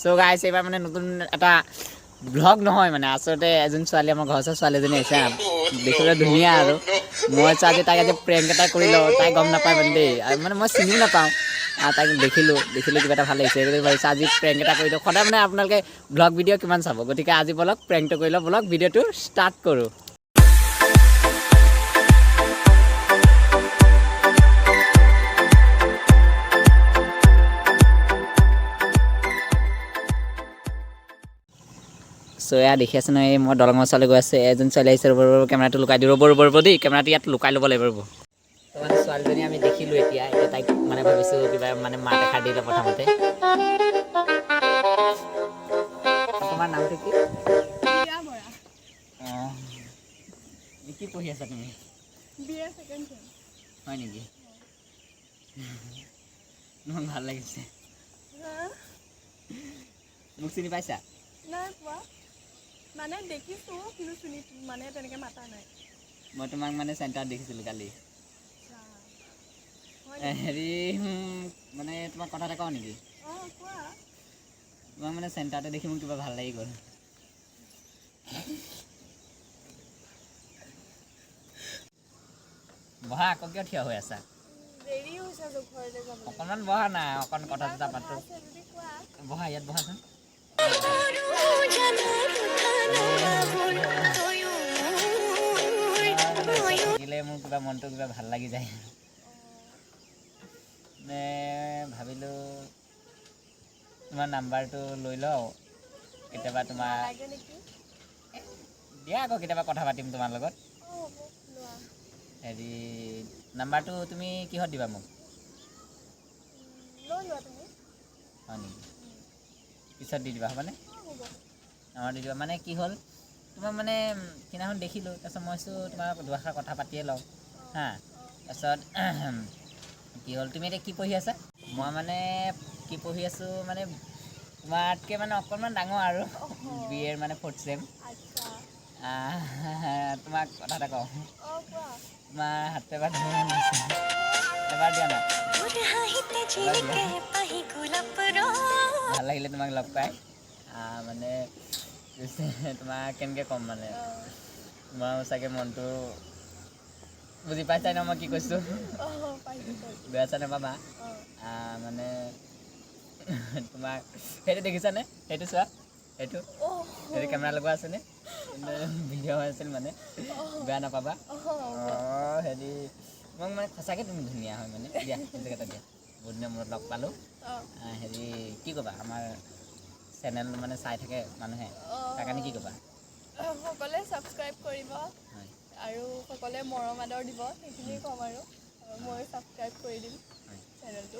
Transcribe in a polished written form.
চ' গাইছ, এইবাৰ মানে নতুন এটা ব্লগ নহয়, মানে আচলতে এজন ছোৱালী, আমাৰ ঘৰৰ ওচৰৰ ছোৱালী এজনী আহিছে, দেখিবলৈ ধুনীয়া। আৰু মই চোৱা, আজি তাইক আজি প্ৰেংক এটা কৰি লওঁ। তাই গম নাপায় মানে দেই, আৰু মানে মই চিনিও নাপাওঁ। তাইক দেখিলোঁ, দেখিলোঁ কিবা এটা ভাল লাগিছে, সেইটো ভাবিছোঁ আজি প্ৰেংক এটা কৰি দিওঁ। সদায় মানে আপোনালোকে ব্লগ ভিডিঅ' কিমান চাব? গতিকে আজি বলক প্ৰেংকটো কৰি লওঁ। বলক, ভিডিঅ'টো ষ্টাৰ্ট কৰোঁ। চ' এয়া দেখি আছে নহয়, এই মই দলঙৰ ওচৰলৈ গৈ আছোঁ। এজন ছোৱালী আহিছে। ৰ'ব ৰ'ব, কেমেৰাটো লুকাই দিওঁ। ৰ'ব ৰ'ব ৰ'ব দেই, কেমেৰাটো ইয়াত লুকাই ল'ব লাগিব, ৰ'ব। তো মানে ছোৱালীজনী আমি দেখিলোঁ এতিয়া। এতিয়া তাইক মানে ভাবিছোঁ কিবা মানে মাত এষাৰ দি লওঁ প্ৰথমতে। তোমাৰ নামটো কি? প্ৰিয়া বৰা। অঁ, কি পঢ়ি আছা তুমি? B A second sem. হয় নেকি? তোমাক ভাল লাগিছে। মোক চিনি পাইছা? নাই পোৱা, মানে দেখিছোঁ কিন্তু চিনি মানে তেনেকৈ মাতা নাই। মই তোমাক মানে চেণ্টাৰত দেখিছিলোঁ কালি। হয় নেকি? হেৰি, মানে তোমাক কথা এটা কওঁ নেকি? অঁ, কোৱা। তোমাক মানে চেণ্টাৰতে দেখি মোৰ কিবা ভাল লাগি গ'ল। বহা আকৌ, কিয় থিয় হৈ আছা? দেৰি হৈছে যে ঘৰলৈ যাবলৈ। অকণমান বহা না, অকণ কথা কিবা চথা কথা পাতোঁ। আছে যদি কোৱা। বহা, ইয়াত বহাচোন। থাকিলে মোৰ কিবা মনটো কিবা ভাল লাগি যায়। মানে ভাবিলোঁ তোমাৰ নাম্বাৰটো লৈ লওঁ, কেতিয়াবা তোমাৰ নালাগে নেকি? দিয়া আকৌ, কেতিয়াবা কথা পাতিম তোমাৰ লগত। অঁ, হ'ব, লোৱা। হেৰি, নাম্বাৰটো তুমি কিহত দিবা মোক? লৈ লোৱা তুমি। হয় নেকি? পিছত দি দিবা, হ'বনে? অঁ, হ'ব। নাম্বাৰ দি দিবা। মানে কি হ'ল, তোমাক মানে সিদিনাখন দেখিলোঁ, তাৰপিছত মই ভাবিছোঁ তোমাক দুআষাৰ কথা পাতিয়ে লওঁ। হা, তাৰপিছত কি হ'ল, তুমি এতিয়া কি পঢ়ি আছা? মই মানে কি পঢ়ি আছোঁ মানে তোমাতকৈ মানে অকণমান ডাঙৰ আৰু, বি এৰ মানে ফ'ৰ্থ চেম। তোমাক কথা এটা কওঁ? অঁ, কোৱা। তোমাৰ হাতটো এবাৰ ধুব মন গৈছে, এবাৰ দিয়া না, এবাৰ দিয়া। ভাল লাগিলে তোমাক লগ পাই। মানে তোমাক কেনেকৈ ক'ম, মানে তোমাৰ চাগে মনটো বুজি পাইছাই ন মই কি কৈছোঁ? অঁ, পাইছোঁ পাইছোঁ। বেয়া চেয়া নাপাবা। অঁ। মানে তোমাক সেইটো দেখিছানে? সেইটো চোৱা, সেইটো অঁ। সেইটো কেমেৰা লগোৱা আছেনে? ভিডিঅ' হৈ আছিল মানে, বেয়া নাপাবা। অঁ, হ'ব। অঁ, হেৰি, তোমাক মানে সঁচাকৈ তুমি ধুনীয়া হয় মানে। দিয়া, এটা দিয়া, বহুত দিনৰ মূৰত লগ পালোঁ। অঁ। হেৰি, কি ক'বা? আমাৰ চেনেল মানে চাই থাকে মানুহে, তাৰ কাৰণে কি ক'বা? সকলোৱে ছাবস্ক্ৰাইব কৰিব আৰু সকলোৱে মৰম আদৰ দিব, সেইখিনিয়ে ক'ম। আৰু ময়ো ছাবস্ক্ৰাইব কৰি দিম চেনেলটো।